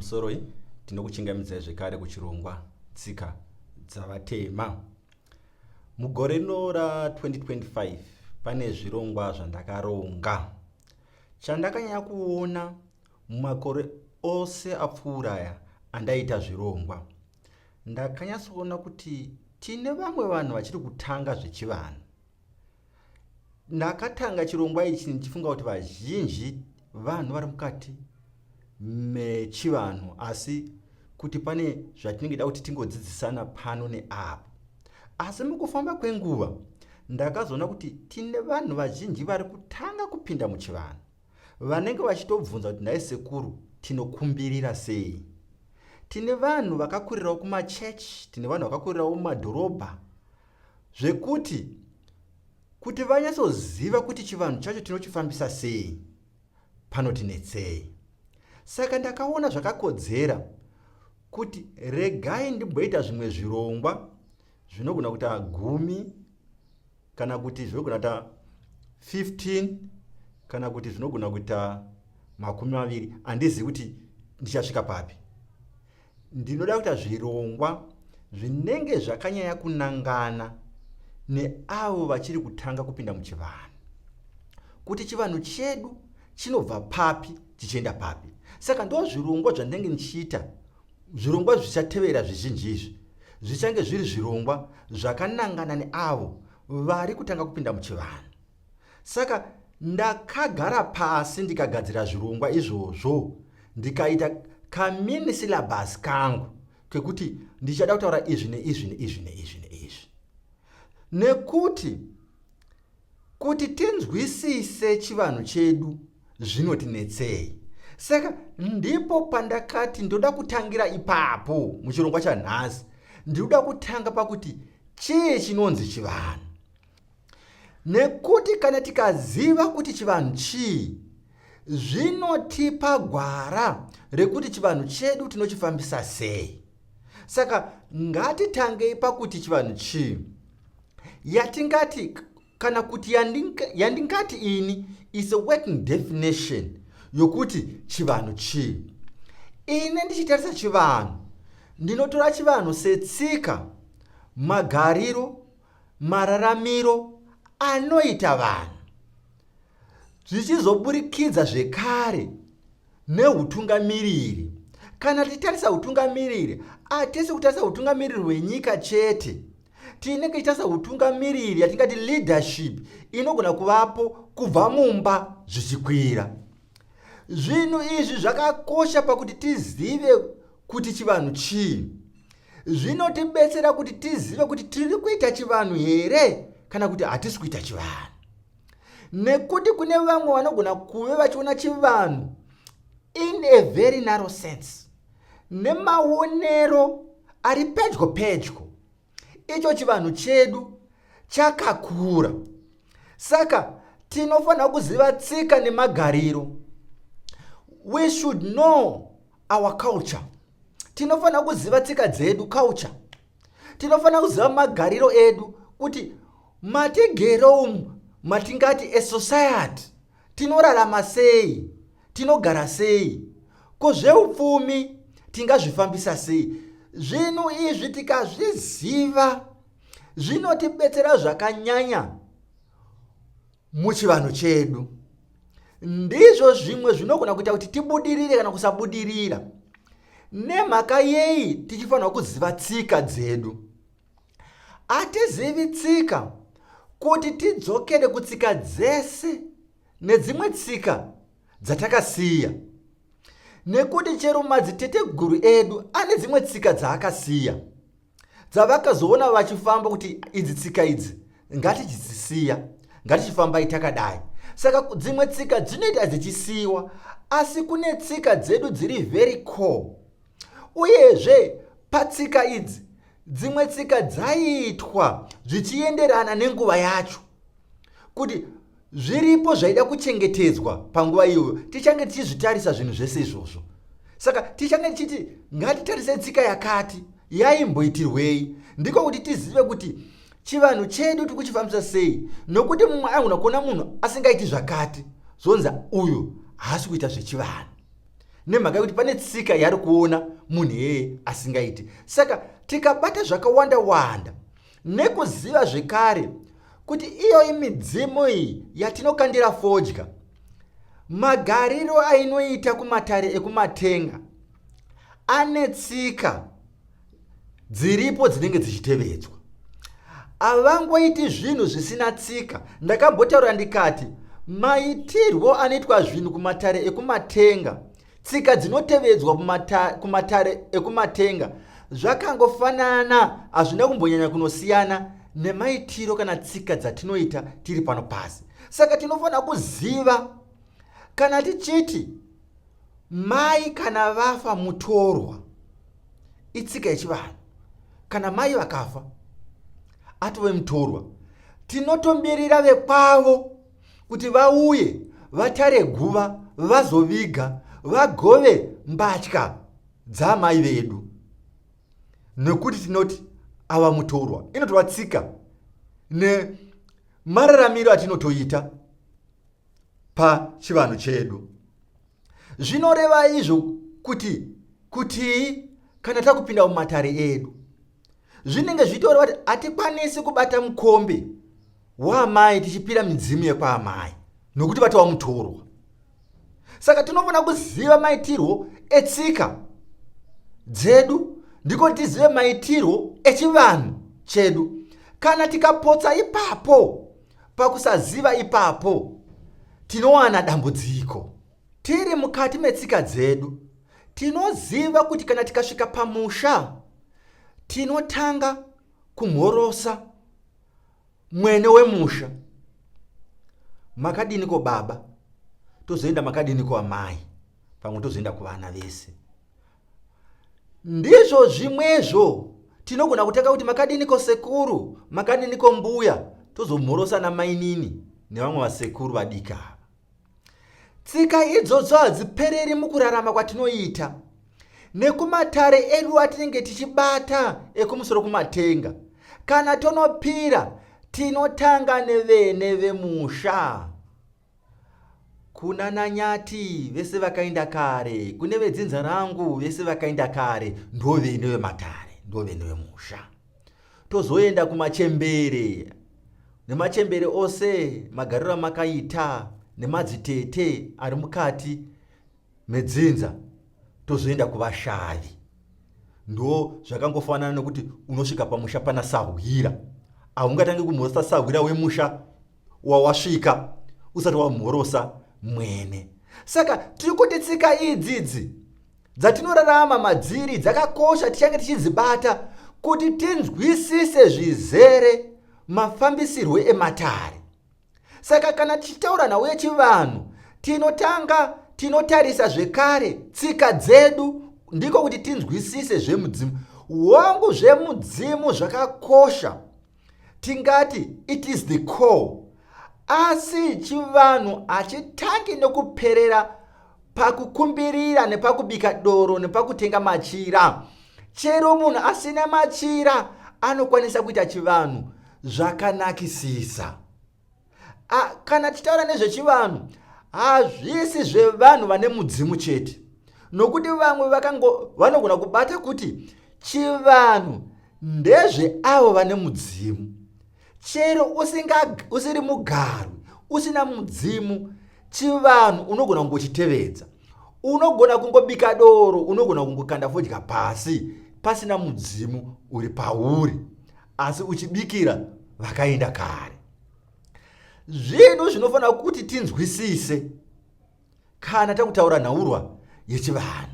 Pamusoroi, tinokuchingamidzai zvekare kuchirongwa Tsika Dzavatema. Mugore rino ra2025 pane zvirongwa zvandakaronga. Chandakanyanya kuona mumakore ose apfuura aya andaita zvirongwa, ndakanyatsoona kuti tine vamwe vanhu vachiri kutanga zvechivanhu. Ndakatanga chirongwa ichi ndichifunga kuti vazhinji vanhu vari mukati mechivanhu, asi kuti pane zvatinenge da kuti tingodzidzisana pano neapo. Asi mukufamba kwenguva ndakazoona kuti tine vanhu vazhinji vari kutanga kupinda muchivanhu vanenge vachitobvunza kuti nhai sekuru tinokumbirira sei. Tine vanhu vakakurirawo kumachechi, tine vanhu vakakurirawo mumadhorobha, zvekuti kuti vanyatsoziva kuti chivanhu chacho tinochifambisa sei panotinetsei. Saka ndakaona zvakakodzera kuti regai ndimboita zvimwe zvirongwa zvinogona kuita 10 kana kuti zvinogona kuita 15 kana kuti zvinogona kuita 20. Handizivi kuti ndichasvika papi. Ndinoda kuita zvirongwa zvinenge zvakanyanya kunangana neavo vachiri kutanga kupinda muchivanhu, kuti chivanhu chedu chinobva papi chichienda papi. Saka ndo zvirongwa zvandinenge ndichiita. Zvirongwa zvichatevera zvizhinji izvi zvichange zviri zvirongwa zvakanangana neavo vari kutanga kupinda muchivanhu. Saka ndakagara pasi ndikagadzira zvirongwa izvozvo, ndikaita kamini syllabus kangu kekuti ndichada kutaura izvi neizvi neizvi neizvi neizvi, nekuti kuti tinzwisise chivanhu chedu zvinotinetsei. Saka ndipo pandakati ndoda kutangira ipapo muchirongwa chanhasi. Ndinoda kutanga pakuti chii chinonzi chivanhu, nekuti kana tikaziva kuti chivanhu chii, zvinotipa gwara rekuti chivanhu chedu tinochifambisa sei. Saka ngatitangei pakuti chivanhu chii, yatingati kana kuti yandingati ini is a working definition yokuti chivanhu chii. Ini ndichitarisa chivanhu, ndinotora chivanhu setsika, magariro, mararamiro anoita vanhu, zvichizoburikidza zvekare neutungamiriri. Kana tichitarisa utungamiriri, hatisi kutarisa utungamiriri hwenyika chete, tinenge tichitarisa utungamiriri yatingati leadership inogona kuvapo kubva mumba zvichikwira. Zvinhu izvi zvakakosha pakuti tizive kuti chivanhu chii. Zvinotibetsera kuti tizive kuti tiri kuita chivanhu here kana kuti hatisi kuita chivanhu, nekuti kune vamwe vanogona kuve vachiona chivanhu in a very narrow sense, nemaonero ari pedyo pedyo. Icho chivanhu chedu chakakura, saka tinofanira kuziva tsika nemagariro. We should know our culture. Tinofanira kuziva tsika dzedu, culture. Tinofanira kuziva magariro edu, kuti matigere umu, matingati a society, tinorarama sei, tinogara sei, ko zveupfumi tingazvifambisa sei. Zvinhu izvi tikazviziva zvinotibetsera zvakanyanya muchivanhu chedu. Ndizvo zvimwe zvinogona kuita kuti tibudirire kana kusabudirira. Nemhaka yei tichifanira kuziva tsika dzedu? Hatizivi tsika kuti tidzokere kutsika dzese nedzimwe tsika dzatakasiya, nekuti chero madziteteguru edu ane dzimwe tsika dzaakasiya dzavakazoona vachifamba kuti idzi tsika idzi ngatichidzisiya, ngatichifambai takadai. Saka dzimwe tsika dzinoita dzichisiyiwa, asi kune tsika dzedu dziri very core. Uyezve patsika idzi, dzimwe tsika dzaiitwa zvichienderana nenguva yacho, kuti zviripo zvaida kuchengetedzwa panguva iyoyo. Tichange tichizvitarisa zvinhu zvese izvozvo. Saka tichange tichiti ngatitarise tsika yakati yaimboitirwei, ndiko kuti tizive kuti chivanhu chedu tiri kuchifambisa sei. Nokuti mumwe aigona kuona munhu asingaiti zvakati, zvonzi uyu haasi kuita zvechivanhu. Nemhaka yekuti pane tsika yaari kuona munhu iyeye asingaiti. Saka tikabata zvakawanda wanda nekuziva zvekare kuti iyoyi midzimu iyi yatinokandira fodya, magariro ainoita kumatare ekumatenga ane tsika dziripo dzinenge dzichitevedzwa. Havangoiti zvinhu zvisina tsika. Ndakambotaura ndikati maitirwo anoitwa zvinhu kumatare ekumatenga, tsika dzinotevedzwa kumatare ekumatenga zvakangofanana, hazvina kumbonyanya kunosiyana nemaitiro kana tsika dzatinoita tiri pano pasi. Saka tinofanira kuziva kana tichiti mai kana vafa mutorwa, itsika yechivanhu. Kana mai vakafa atove mutorwa, tinotomirira vekwavo kuti vauye vatare guva, vazoviga, vagove mbatya dzaamai vedu, nekuti tinoti ava mutorwa. Inotova tsika nemararamiro atinotoita pachivanhu chedu. Zvinoreva izvo kuti kutii kana takupinda mumatare edu, zvinenge zvitoreva kuti hatikwanisi kubata mukombe waamai tichipira midzimu yekwaamai, nokuti vatova mutorwa. Saka tinofanira kuziva maitirwo etsika dzedu, ndiko tizive maitirwo echivanhu chedu. Kana tikapotsa ipapo, pakusaziva ipapo, tinowana dambudziko. Tiri mukati metsika dzedu, tinoziva kuti kana tikasvika pamusha, tinotanga kumhorosa mwene wemusha. Makadiniko baba? Tozoenda makadiniko amai? Pamwe tozoenda kuvana vese. Ndizvo zvimwezvo tinogona kutanga kuti makadiniko sekuru, makadiniko mbuya, tozomhorosa namainini nevamwe vasekuru vadiki ava. Tsika idzodzo hadzipereri mukurarama kwatinoita nekumatare edu atinenge tichibata ekumusoro kumatenga. Kana tonopira, tinotanga nevene vemusha. Kuna nanyati vese vakaenda kare, kune vedzinza rangu vese vakaenda kare, ndovene vematare, ndovene vemusha. Tozoenda kumachembere, nemachembere ose magariro amakaita nemadzitete ari mukati medzinza, tozoenda kuvashavi. Ndo zvakangofanana nekuti unosvika pamusha pana sahwira, haungatangi kumhorosa sahwira wemusha wawasvika usati wamhorosa mwene. Saka tiri kuti tsika idzidzi dzatinorarama madziri dzakakosha, tichange tichidzibata kuti tinzwisise zvizere mafambisirwo ematare. Saka kana tichitaura nhau yechivanhu, tinotanga tinotarisa zvekare tsika dzedu, ndiko kuti tinzwisise zvemudzimu. Hongu, zvemudzimu zvakakosha, tingati it is the core, asi chivanhu hachitangi nekuperera pakukumbirira nepakubika doro nepakutenga machira. Chero munhu asina machira anokwanisa kuita chivanhu zvakanakisisa. Kana tichitaura nezvechivanhu, hazvisi zvevanhu vane mudzimu chete, nokuti vamwe vanogona kubata kuti chivanhu ndezveavo vane mudzimu. Chero usiri mugarwi, usina mudzimu, chivanhu unogona kungochitevedza. Unogona kungobika doro, unogona kungokanda fodya pasi pasina mudzimu uri pauri, asi uchibikira vakaenda kare. Zvinhu zvinofanira kuti tinzwisise kana takutaura nhaurwa yechivanhu,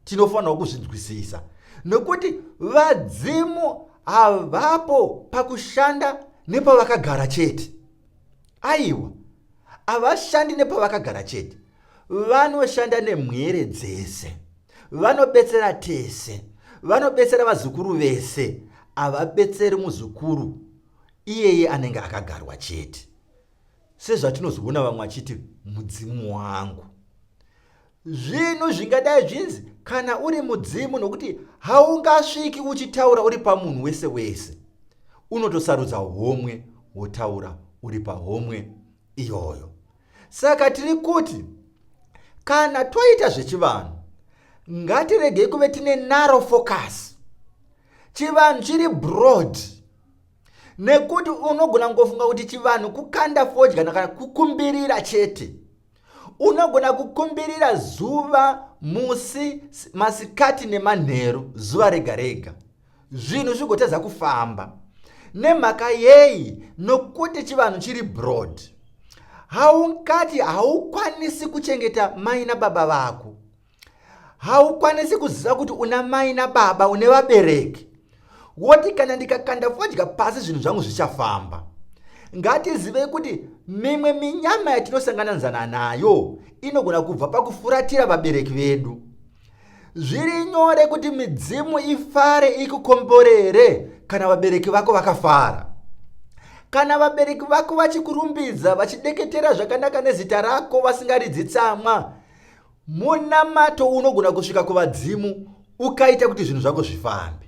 tinofanirwa kuzvinzwisisa, nekuti vadzimu havapo pakushanda nepavakagara chete. Aiwa, havashandi nepavakagara chete, vanoshanda nemhwere dzese, vanobetsera tese, vanobetsera vazukuru vese. Havabetseri muzukuru iyeye anenge akagarwa chete, sezvatinozoona vamwe vachiti mudzimu wangu. Zvinhu zvingadai zvinzi kana uri mudzimu, nokuti haungasviki uchitaura uri pamunhu wese wese, unotosarudza homwe wotaura uri pahomwe iyoyo. Saka tiri kuti kana toita zvechivanhu, Ngatiregei kuve tine narrow focus. Chivanhu chiri broad nekuti unogona kungofunga kuti chivanhu kukanda fodya kana kukumbirira chete. Unogona kukumbirira zuva, musi, masikati nemanheru, zuva rega rega, zvinhu zvigotadza kufamba. Nemhaka yei? Nokuti chivanhu chiri broad. Haungati haukwanisi kuchengeta mai nababa vako, haukwanisi kuziva kuti una mai nababa, une vabereki, woti kana ndikakanda fodya pasi zvinhu zvangu zvichafamba. Ngatizivei kuti mimwe minyama yatinosangananzana nayo inogona kubva pakufuratira vabereki vedu. Zviri nyore kuti midzimu ifare ikukomborere kana vabereki vako vakafara. Kana vabereki vako vachikurumbidza, vachideketera zvakanaka nezita rako, vasingaridzi tsamwa, munamato unogona kusvika kuvadzimu ukaita kuti zvinhu zvako zvifambe.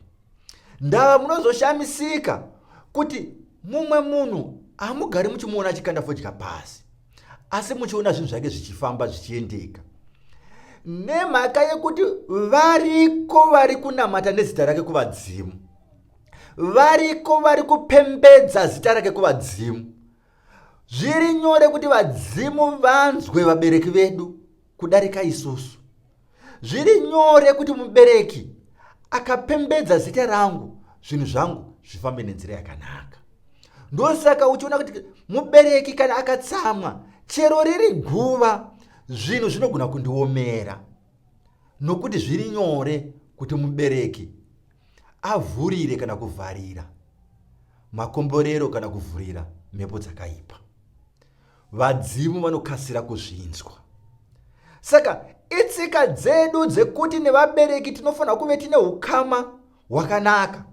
Ndava munozoshamisika kuti mumwe munhu hamugari muchimuona achikanda fodya pasi, asi muchiona zvinhu zvake zvichifamba zvichiendeka, nemhaka yekuti variko vari kunamata nezita rake kuvadzimu, variko vari kupembedza zita rake kuvadzimu. Zviri nyore kuti vadzimu vanzwe vabereki vedu kudarika isusu. Zviri nyore kuti mubereki akapembedza zita rangu, zvinhu zvangu zvifambe nenzira yakanaka. Ndosaka uchiona kuti mubereki kana akatsamwa, chero riri guva, zvinhu zvinogona kundiomera, nokuti zviri nyore kuti mubereki avhurire kana kuvharira makomborero kana kuvhurira mhepo dzakaipa. Vadzimu vanokasira kuzvinzwa. Saka itsika dzedu dzekuti nevabereki tinofanira kuve tine ukama hwakanaka,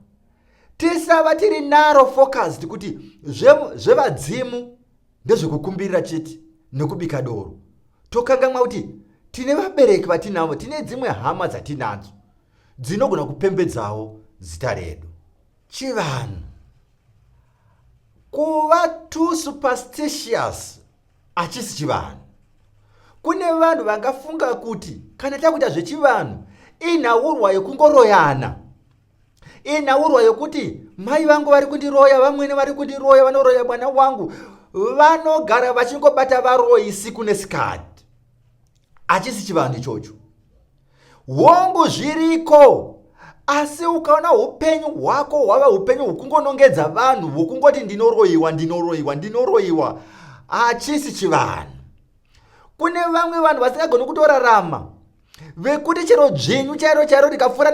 tisava tiri narrow focused kuti zvevadzimu ndezvekukumbirira chete nekubika doro, tokangamwa kuti tine vabereki vatinavo, tine dzimwe hama dzatinadzo dzinogona kupembedzawo zita redu. Chivanhu kuva too superstitious hachisi chivanhu. Kune vanhu vangafunga kuti kana takuita zvechivanhu inhaurwa yekungoroyana, inhaurwa yokuti mai vangu vari kundiroya, vamwene vari kundiroya, vanoroya mwana wangu, vanogara vachingobata varoyi siku nesikati. Hachisi chivanhu ichocho. Hongu zviriko, asi ukaona upenyu hwako hwava upenyu hwekungonongedza vanhu, hwekungoti ndinoroyiwa, ndinoroyiwa, ndinoroyiwa, hachisi chivanhu. Kune vamwe vanhu vasingagoni kutorarama, vekuti chero dzvinyu chairo chairo rikapfuura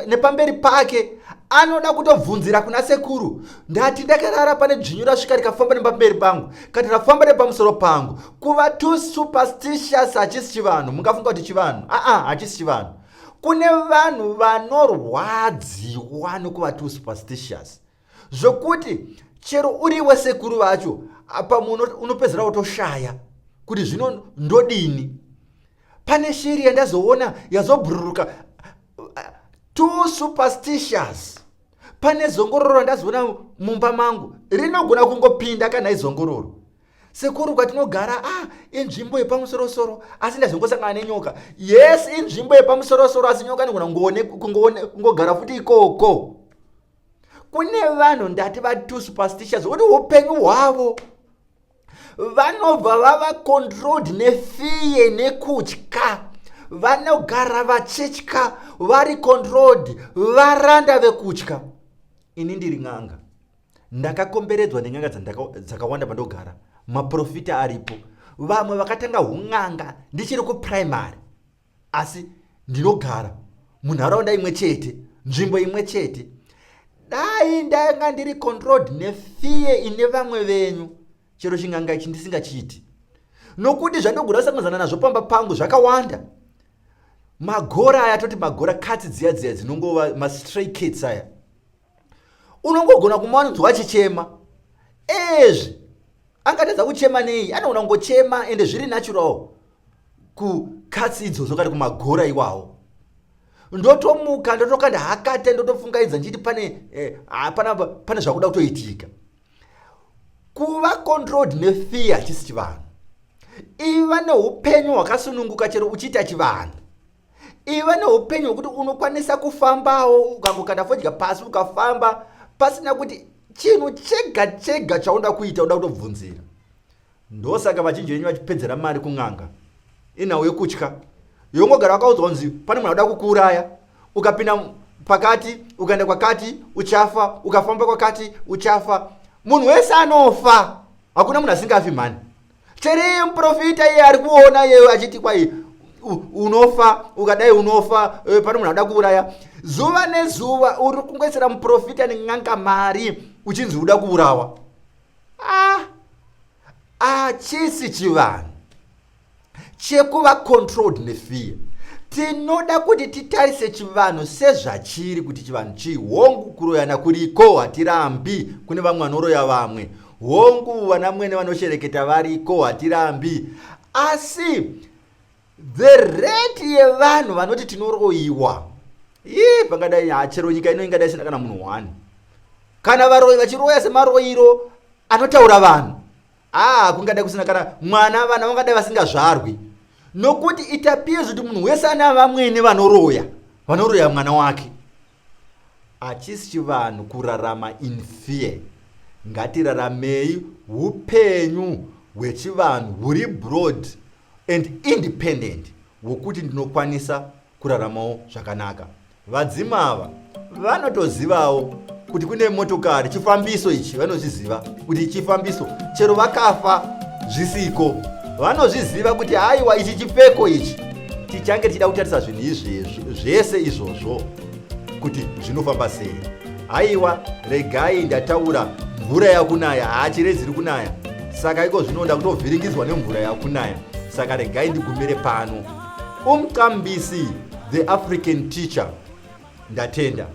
nepamberi pake anoda kutobvunzira kuna sekuru, ndati ndakarara pane dzvinyu rasvika rikafamba nepamberi pangu, kati rafamba nepamusoro pangu. Kuva too superstitious hachisi chivanhu. Mungafunga kuti chivanhu, aa, hachisi chivanhu. Kune vanhu vanorwadziwa nokuva too superstitious, zvokuti chero uriwe sekuru vacho apa unopedzera wotoshaya kuti zvino ndodini. Pane shiri yandazoona yazobhururuka, too superstitious. Pane zongororo randazoona mumba mangu, rinogona kungopinda kana izongororo. Sekuru, kwatinogara inzvimbo yepamusorosoro, asi ndazongosangana nenyoka. Yes, inzvimbo yepamusorosoro, asi nyoka inogona kungogara futi ikoko. Kune vanhu ndati vari too superstitious, kuti upenyu hwavo vanobva vava controlled nefear nekutya, vanogara vachitya, vari controlled, varanda vekutya. Ini ndiri n'anga, ndakakomberedzwa nen'anga dzakawanda pandogara, maprofita aripo, vamwe vakatanga un'anga ndichiri kuprimary, asi ndinogara munharaunda imwe chete, nzvimbo imwe chete. Dai ndanga ndiri controlled nefear ine vamwe venyu, chero ching'anga ichi ndisingachiiti, nokuti zvandogona kusanganzana nazvo pamba pangu zvakawanda. Magora aya, toti magora, katsi dziya dziya dzinongova mastray cats aya, unongogona kumanzwa achichema. Ezvi angatadza kuchema nei? Anogona kungochema, ende zviri natural kukatsi idzodzo kana kumagora iwawo. Ndotomuka, ndotokanda hakata, ndotopfungaidza ndichiti pane zvakuda kutoitika. Kuva controlled nefear hachisi chivanhu. Iva neupenyu hwakasununguka chero uchiita chivanhu. Iva neupenyu hwekuti unokwanisa kufambawo ukangokanda fodya pasi ukafamba pasina kuti chinhu chega chega chaunoda kuita uda kutobvunzira. Ndosaka vazhinji venyu vachipedzera mari kun'anga. Inhau yekutya. Yongogara wakaudzwa kunzi pane munhu anoda kukuuraya. Ukapinda pakati, ukaenda kwakati, uchafa, ukafamba kwakati, uchafa. Munhu wese anofa. Hakuna munhu asingafi mhani. Chero iye muprofita iye ari kuona iye achiti kwai unofa, ukadai unofa, eh, pane munhu anoda kuuraya. Zuva nezuva uri kungoisira muprofita nen'anga mari uchinzi uda kuurawa. Ah, achisi chivanhu chekuva controlled nefear. Tinoda kuti titarise chivanhu sezvachiri, kuti chivanhu chii. Hongu, kuroyana kuriko, hatirambi. Kune vamwe vanoroya vamwe. Hongu, vana mwene vanoshereketa variko, hatirambi. Asi the rate yevanhu vanoti tinoroyiwa, ii pangadai chero nyika ino ingadai isina kana munhu one. Kana varoyi vachiroya semaroyiro anotaura vanhu, aa kungadai kusina kana mwana, vana vangadai vasingazvarwi, nokuti it appears kuti munhu wese ana vamwene vanoroya, vanoroya mwana wake. Hachisi chivanhu kurarama in fear. Ngatiraramei upenyu hwechivanhu huri broad and independent, hwokuti ndinokwanisa kuraramawo zvakanaka. Vadzimu ava vanotozivawo kuti kune motokari, chifambiso ichi vanozviziva kuti chifambiso, chero vakafa zvisiko vanozviziva kuti haiwa, ichi chipfeko ichi. Tichange tichida kutarisa zvinhu izvezvi zvese izvozvo kuti zvinofamba sei. Haiwa, regai ndataura, mvura yakunaya, haachirezi iri kunaya, saka iko zvinoda kutovhiringidzwa nemvura yakunaya, saka regai ndigumire pano. Umqambisi, the African teacher, ndatenda.